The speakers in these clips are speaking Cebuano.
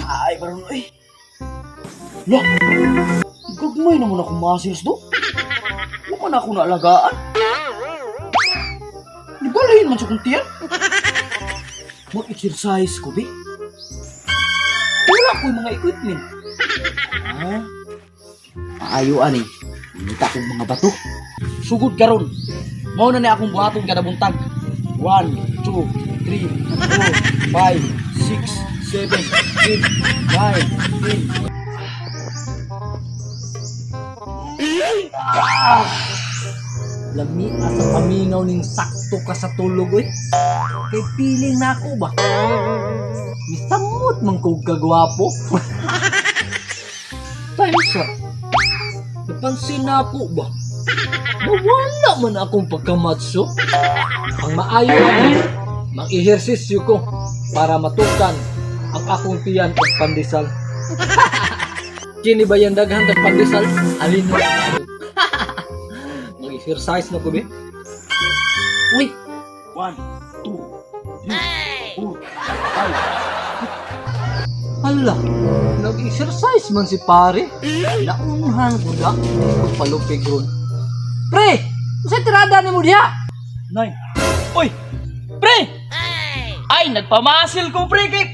Ay, baron oy. Lah, gagmay naman ako muscles do. Wa man ako naalagaan. Di balahin man sa kong tiyan. Mag-exercise ko, bi. Wala ko yung mga equipment. Ah, maayo ani. Nita kong mga bato. Sugod karon. Mao na ni akong buhaton kada buntag. 1, 2, 3, 4, 5, 6, 7, 8, 9, 10. Lami asa pamingaw ning sakto ka sa tulog oy. Kay feeling na ako ba? Misamot man kog kagwapo. Tayo sa. Napansin na ako ba? Nawala man akong pagkamatso. Ang maayo ani, mag-ehersisyo ko para matukan ang akong tiyan og pandesal. Kini ba yan daghan kag pandesal? Alin mo? Mag-exercise na ko be. Uy, 1, 2, 3, 4, 5. Hala, nag-exercise man si pare. Naunhan ko na kung palupig ron. Pre, usa tirada ni mo diha? 9. Uy! Pre! Ay, nagpamasil ko, pre, kay...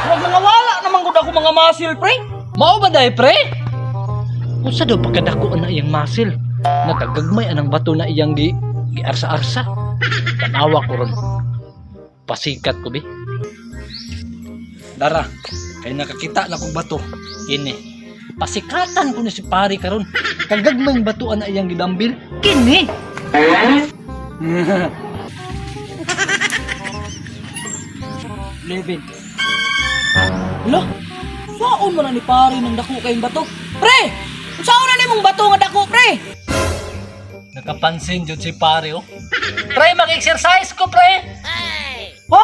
Huwag mga wala naman gud ako mga muscle, pre. Mao ba day, pre? Usa daw pagkadako na iyang muscle. Nakagagmay anang bato na iyang gi giarsa-arsa. Tanawa ko ron. Pasikat ko bi. Dara, kay nakakita na kong bato. Kini. Pasikatan ko ni si pare karon. Kagagmay ang bato na iyang gidambil. Kini. 11. Hala, saon man na ni pare ng dako kayong bato? Pre! Saon na ni mong bato nga dako, pre? Nakapansin jud si pare oh. Pre, mag-exercise ko pre. Ha?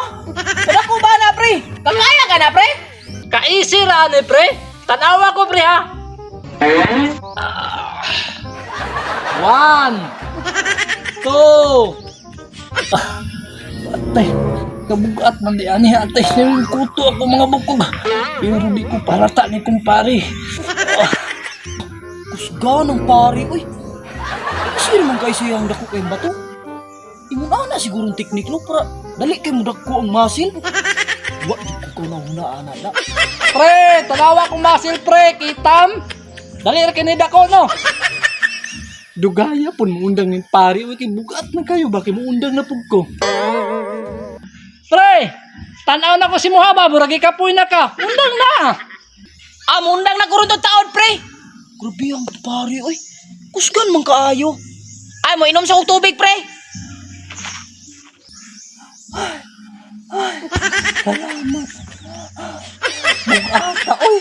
Dako ba na, pre? Kakaya ka na, pre? Kaisi ra ni pre. Tanawa ko pre ha. Ah. One. Two. Ah, Atay, kabugat man di ani atay yung kuto ako mga bukog. Pero di ko parata ni kumpare. Kusga ng pare, uy. Kasi naman kayo siya ang dako kayong bato. Ingon ana siguro ang teknik no para dali kay mo dako ang muscle. Wa jud ko na huna ana na. Pre, tanawa kong muscle pre, kitam. Dali ra kini dako no. Dugaya pun muundang ni pare, uy kay bugat na kayo ba kay muundang na pug ko. Pre, tanaw na ko si Muhaba, murag ikapoy na ka. Undang na. Ah, mundang na kuron taon, pre. Grabe ang pare, uy. Kusgan man kaayo. Ay, mo inom sa kong tubig, pre. Salamat. Bugata, uy.